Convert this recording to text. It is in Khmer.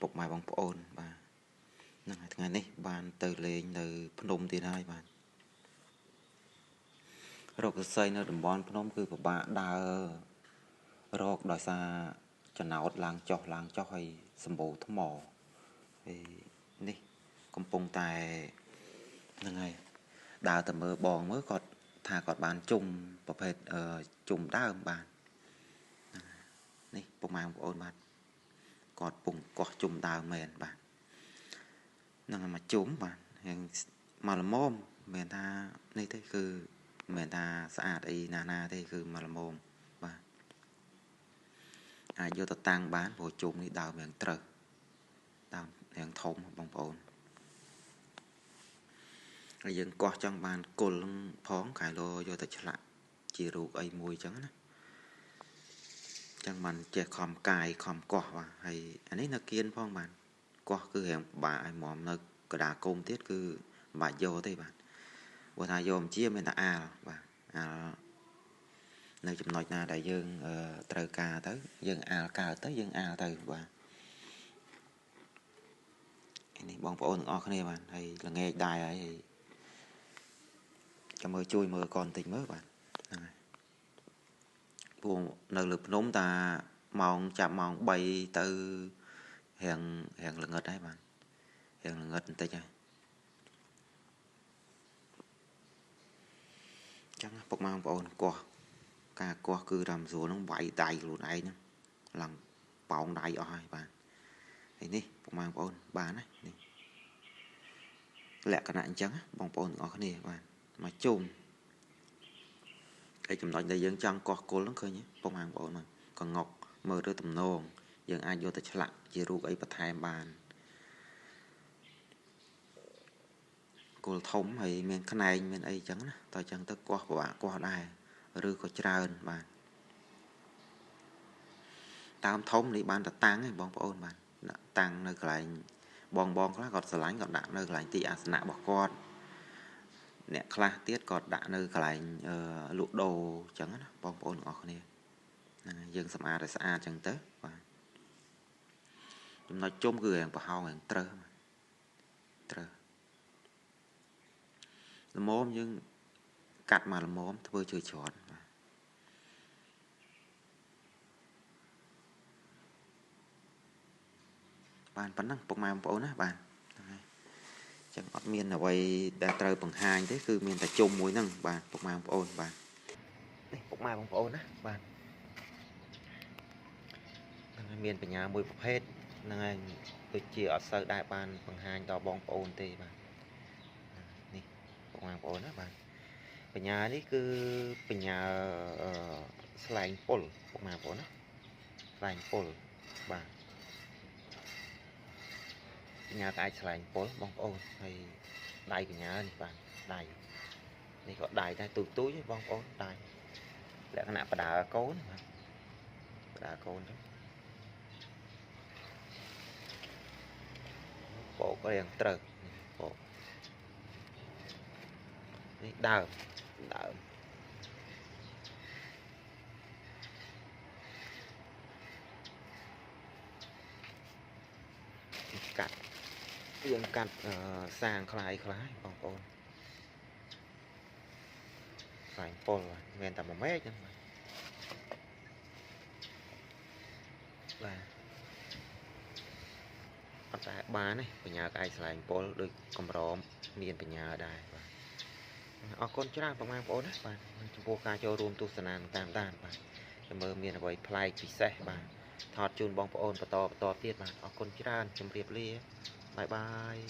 ពុកម៉ែបងប្អូនបាទហ្នឹងហើយថ្ងៃនេះបានទៅលេងនៅភ្នំទៀតហើយបាទរកសរសៃនៅតំបន់ភ្នំគឺពិបាកដើររកដោយសារចំណោតឡើងចុះឡើងចុះហើយសម្បូរថ្មហើយនេះកំពុងតែហ្នឹងហើយដើរទៅមើលបងមើលគាត់ថាគាត់បានជុំប្រភេទជុំដើមបាទនេះពុកម៉ែបងប្អូនបាទគាត់ពងកោះជុំដើមមែនបាទហ្នឹងហើយមកជុំបាទរៀងមកល្មមមិនថានេះទេគឺមិនថាស្អាតអីណាណាទេគឺមកល្មមបាទអាចយកទៅតាំងបានព្រោះជុំនេះដើមរៀងត្រូវដើមរៀងធំបងប្អូនហើយយើងកោះចង់បានគល់ផងខែលោយកទៅឆ្លាក់ជារូបអីមួយចឹងណាចឹងបានចេះខំកាយខំកោះបាទហើយអានេះនៅគៀនផងបាទកោះគឺរៀងពិបាកឲ្យហ្មងនៅកដាគុំទៀតគឺមិនបាច់យកទេបាទព្រោះថាយកជាមានតែអាលបាទអាលនៅចំណុចណាដែលយើងត្រូវការទៅយើងអាលកើតទៅយើងអាលទៅបាទនេះបងប្អូនទាំងអស់គ្នាបាទហើយល្ងាចដែរហើយចាំមើលជួយមើលកនតិចមើលបាទហ្នឹងហើយព្រោះនៅលើភ្នំតាម៉ោងចាប់ម៉ោង3ទៅរៀងល្ងឹតហើយបាទរៀងល្ងឹតបន្តិចហើយចឹងពុកម៉ែបងប្អូនកោះការកោះគឺរំស្រួលហ្នឹងវាយដៃខ្លួនឯងហ្នឹងឡើងប៉ោងដៃអស់ហើយបាទហើយនេះពុកម៉ែបងប្អូនបានណានេះលក្ខណៈអញ្ចឹងបងប្អូនទាំងអស់គ្នាបាទមកជុំហើយចំណុចដែលយើងចង់កោះគល់ហ្នឹងឃើញពុកម៉ែបងប្អូនហ្នឹងកងុកមើលទៅទំនងយើងអាចយកទៅឆ្លាក់ជារូបអីបន្ថែមបានគល់ធំហើយមានខ្នែងមានអីចឹងណាតើចឹងទៅកោះពិបាកកោះដែរឬក៏ច្រើនបាទតាមធំនេះបានទៅតាំងឯងបងប្អូនបាទដាក់តាំងនៅកន្លែងបងបងខ្លះគាត់ស្រឡាញ់គាត់ដាក់នៅកន្លែងទីអាសនៈរបស់គាត់អ្នកខ្លះទៀតគាត់ដាក់នៅកន្លែងលក់ដូរចឹងណាបងប្អូនទាំងអស់គ្នាហ្នឹងយើងសម្អាតឲ្យស្អាតចឹងទៅបាទចំណុចជុំគឺរៀងប្រហោងរៀងត្រូវត្រូវល្មមយើងកាត់មកល្មមធ្វើជឿច្រើនបាទបានប៉ុណ្ណឹងពុកម៉ែបងប្អូនណាបាទហ្នឹងហើយចឹងអត់មានអ្វីដែលត្រូវបង្ហាញទេគឺមានតែជុំមួយហ្នឹងបាទពុកម៉ែបងប្អូនបាទនេះពុកម៉ែបងប្អូនណាបាទហ្នឹងហើយមានបញ្ញាមួយប្រភេទហ្នឹងហើយដូចជាអត់សូវដែលបានបង្ហាញដល់បងប្អូនទេបាទនេះពុកម៉ែបងប្អូនណាបាទបញ្ញានេះគឺបញ្ញាស្លែងពុលពុកម៉ែបងប្អូនណាស្លែងពុលបាទបញ្ញាក្អែកស្លែងពុលបងប្អូនហើយដៃបញ្ញានេះបាទដៃនេះក៏ដៃដែរទូចទូចបងប្អូនដៃលក្ខណៈបដាកូនបាទបដាកូនចឹងបោករៀងត្រូវនេះបោកនេះដើមដើមកាត់យើងកាត់សាងខ្លាយខ្លះបងប្អូនខ្លាញ់ពុលមានតែមួយមែកហ្នឹងបាទអត់តែបានទេបញ្ញាក្អែកស្លែងពុលដូចកម្រមានបញ្ញាដែរបាទអរគុណច្រើនបងប្អូនណាបាទចំពោះការចូលរួមទស្សនាតាមដានបាទចាំមើលមានអ្វីប្លែកពិសេសបាទថតជូនបងប្អូនបន្តទៀតបាទអរគុណច្រើនជម្រាបលាបាយបាយ។